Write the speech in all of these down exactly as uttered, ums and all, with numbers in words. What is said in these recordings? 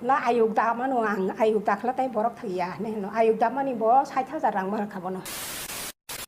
La ayuk da mano ang, ayuk dakhla tai borok thwiya hinwi hino. Ayuk da mani bo sait hajar rang ma rwkha bono.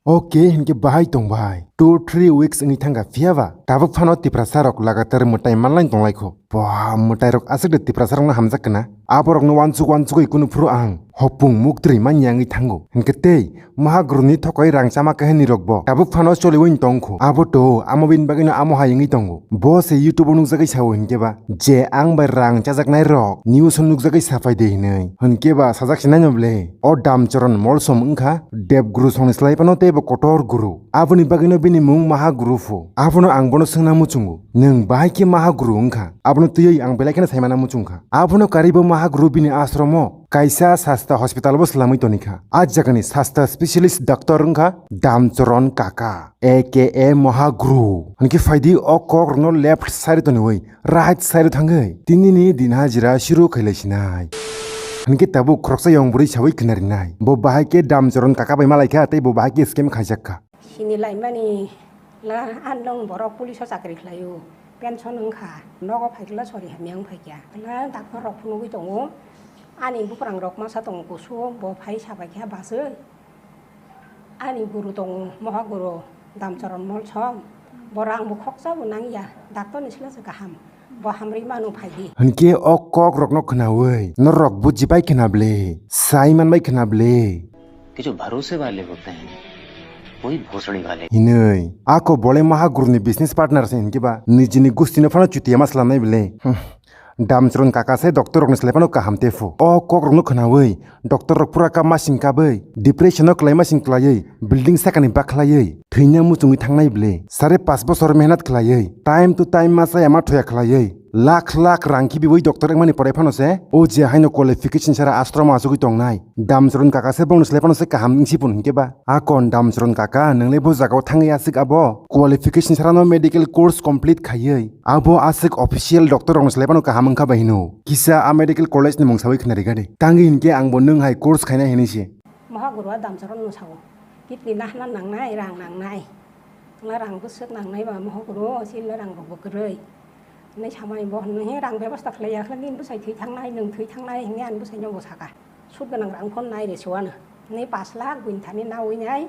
Okay, hinkhe bahai tong bai. Two three weeks wngwi thangkha phiya ba tabuk phano Tiprasa rok lagatar mwtai manlai tonglaikho. Ba mwtai rok aswk de Tiprasa rokno hamjak kana. Aborokno wansuk wansugwi kunu phuru ang hopung muktri manya wngwi thango. Hinkhe tei Mahagruni thokoi rang chama kahinwi rokbo tabuk phano choliwi tongkho. Abo to amo bini bagwino amo hai wngwi tongo. Bo se YouTube o nukjagwi sao hinkhe ba je ang bai rang chajaknai rok news o nukjagwi sapai de hinwi. Hinkhe ba sajak se naino ble. O Damcharan Molsom wngkha Debguru songni slai phano teibo kotor guru. Aboni bagwino bini mung Mahaguru pho. Abono ang bono swngna muchungo. Nwng bahai khe Mahaguru wngkha? Abono twiwi ang belai kheno saimana muchungkha. Abono karwibo Mahaguru bini ashromo kaisa sasta hospital bo swlamwi tonikha. A jagani sasta specialist doctor wngkha Damcharan Kaka, A K A Mahaguru. Hinkhe phaidi o kok rokno left side o toniwi right side o thangwi tinini din hajira shuru khailai sinai. Hinkhe tabuk khoroksa yong bwrwi sawi khnarinai. Bo bahai khe Damcharan Kaka bai malaikha tei bo bahai khe scam khaijakha. Sini laimani la anlong borok police o chakri khlaio, pension wngkha, nogo phaikhe la sori hamya wng phaikha. La doctor rok phunugwi tongo, ani buprang rok masa tongo kusu, bo phai sabaikha baswi. Ani guru tongo, moha guru Damcharan Molsom, bo rang bo khoksa bo nangya, doctor ni sila se kaham, bo hamri manu phaidi. Hinkhe o kok rokno khnawi norok bujibai khna ble, sai manbai khna ble. কিছু ভরসে ওয়ালে হোতে হ্যাঁ, ওই ভোসড়ি ওয়ালে। Hinwi, ako bole Mahaguruni business partner se hinkhe ba, nijini gustino phano chutiya ma slamnai bile. Hmm. Damcharan Kaka se doctor rokni slai phano kaham tephu. O kok rokno khnawi, doctor rok pura kap ma sing kabwi, depression o klai ma sing klaiwi, building sakani bakhlaiwi, thwina muchungwi thangnai bile. Sare pas bosor mehnat khlaiwi, time to time ma chaya ma thoya khlaiwi, lakh lakh rang khibiwi doctor wngmani porai phano se, o je haino qualification sara ashram o achugwi tongnai. Damcharan Kaka se bongni slai phano se kaham wngsi phun hinkhe ba. Akon Damcharan Kaka, nwngle bo jagao thangwi aswk abo? Qualification sara no medical course complete khaiwi. Abo aswk official doctor rokni slai phano kaham wngkha bai hino. Kisa a medical college ni mung sawi khna rikha de. Tangwi hinkhe ang bo nwng hai course khaina hinwi se. Moha guru a Damcharan no sao. Kidney nahna nangnai, rang nangnai. Wngla rang bwswk nangnai ba moha guru, o chini rang rok bo kwrwi. Hinwi samani bo hinwi he rang bebosta khlaiya khlai nini bwsai thwi thangnai, nwng thwi thangnai hinwi ani bwsai no bo saka. Sut gwnang rang phone nai re suana. Ni pas lakh buini thani nawi nai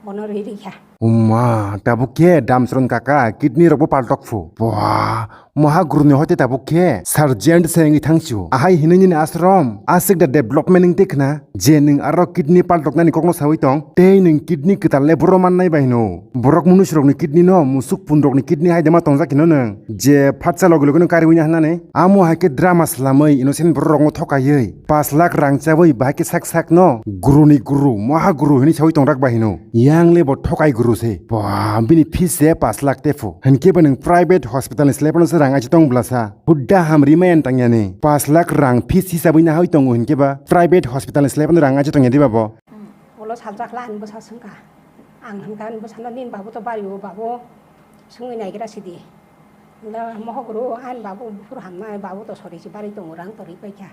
bono rwi rikha. Umma, tabuk khe Damcharan Kaka kidney rokbo paltok phu. Bwaa, moha guruni hoite tabuk khe surgeon se wngwi thangsu. Ahai hinwi nini ashram, aswk da development wng te khna. Je nwng aro kidney paltoknani kokno sawi tong, tei nwng kidney kwtal le boro mannai bai hino. Borok munusurokni kidney no musuk punrokni kidney hai de ma tongjak hino nwng. Je phatsa logi logi no kariwi na hinani. Amo hai khe drama slamwi innocent borok rokno thokaiwi pas lakh rang chawi bahai khe sak sak no guru ni guru, moha guru hinwi sawi tongrak bai hino. Yang le bo thokai guru se. Ba, bini fees se pas lakh tepho. Hinkhe bo nwng private hospital ni slai phano se rang achi tong bwlasa. Hudda hamri maya tangya ni. Pas lakh rang fees hisabwi nahawi tongo hinkhe ba private hospital ni slai phano rang achi tongya diba bo. Ulo saljak la ani bwsa swngkha. Ang hinkha ani bwsano nini babu to bari o babu swngwi naigra sidi. La mohogro ani babu buphuru hamnai babu to sori si bari tongo rang torwi paikha.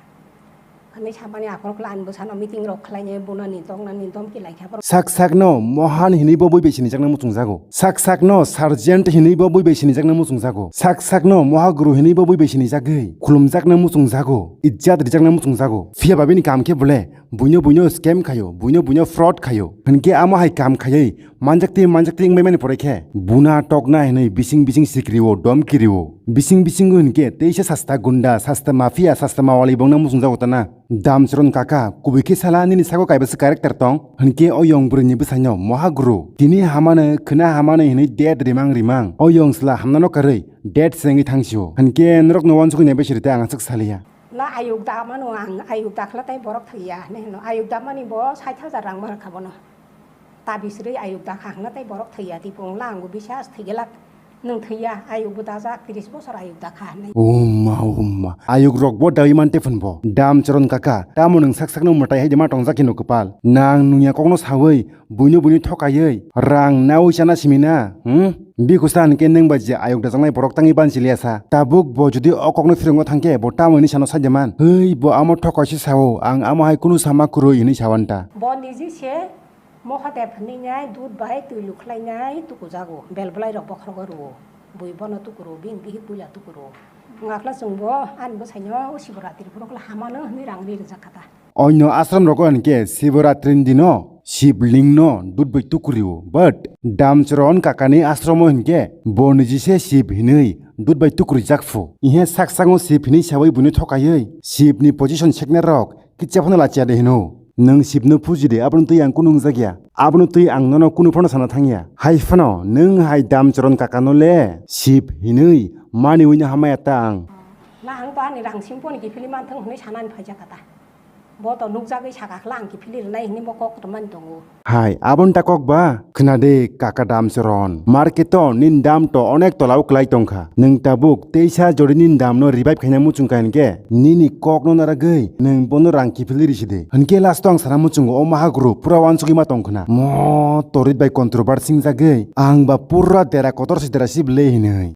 Ani samani aphuru kla ani bwsano meeting rok khlainai bunani tongnani domki laikha borok. Sak sakno mohan hinwi bo bui bai sinijakna muchungjago. Sak sakno sergeant hinwi bo bui bai sinijakna muchungjago. Sak sakno mohaguru hinwi bo bui bai sinijagwi khulumjakna muchungjago. Ijjat rijakna muchungjago. Phiya ba bini kam khe bole buino buino scam khayo, buino buino fraud khayo. Hinkhe amo hai kam khaywi manjakti manjakti wngbai mani pore khe buna tokna hinwi bising bising sikrio, domkirio. Bising bisingo hinkhe teisa sasta gunda, sasta mafia, sasta mawali bongna muchungjago tana. Damcharan kaka, kubui khe sala nini sago kaibasa character tong? Hinkhe o yong bwrwini bwsaino moha guru. Tini hamano, khwna hamano hinwi ded rimang rimang. O yong sla hamnano karwi ded se wngwi thangsio. Hinkhe norokno wansugwi naibai siri tei ang aswk saliya. La ayuk da mano ang, ayuk dakhla tei borok thwiya hinwi hino. Ayuk da mani bo sait hajar rang ma rwkha bono. Tabis rwi ayuk dakha hwnla tei borok thwiya, tipung la ang bo bisas thwigelak. Nwng thwiya, ayuk bo dajak, tris bosor ayuk dakha hinwi. Umma, umma. Ayuk rok bo dawi mante phun bo. Damcharan kaka, tamo nwng sak sakno mwtai hai de ma tongjak hino kwpal. Nang nungya kokno sawi, buino buino thokaiwi, rang nawi chana simi na, hmm? Bikusa hinkhe nwng ba je ayuk dajaknai borok tangwi banchiliya sa. Tabuk bo jodi o kokno phirwngo thangkhe, bo tamo hinwi sano saide man? Hei, bo amo thokaisi sao, ang amo hai kunu sama kwrwi hinwi sawan ta. Bo niji se Mohadev hinwi nai dud bai twi lukhlainai tukujago, bel bwlairok bokhrogo rwo. Bui bono tukuro, bini bihik buila tukuro. Wngkha chwngbo ani bwsaino o Sivaratri phuru khe hamano hwnwi rang ri rijak kha ta. Onyo ashram rogo hinkhe Sivaratri ni dino Shivling no dud bai tukurio, but Damcharan kakani ashramo hinkhe bo niji se Shiv hinwi dud bai tukurijak phu. Ihe sak sango Shiv hinwi sawi buino thokaiwi Shiv ni position sekna rok kicha phano lachiya de hino. Nwng Shivno phuji de, abono twi ang kunu wngjak ya. Abono twi ang nono kunu phano sana thang ya. Hai phano nwng hai Damcharan kakano le Shiv hinwi maniwi no hamaya ta ang. Na ang to ani rang simponi kiphilwi manthung hwnwi sanani phaijak kha ta. Bo to nukjagwi saka khla ang kiphilwi rwnai hwnwi bo kok kwtwmani tongo. Hai, aboni ta kok ba? Khna de kaka Damcharan. Market o nini dam to onek tola o kwlai tongkha. Nwng tabuk teisa jodi nini dam no revive khaina muchung kha hinkhe nini kok no naragwi nwng bono rang kiphilwi risi de. Hinkhe last o ang sana muchungo o mahaguru pura wansugwi ma tong khna. Mo torit bai controversy singjagwi ang ba pura dera kotor se dera si bwle hinwi.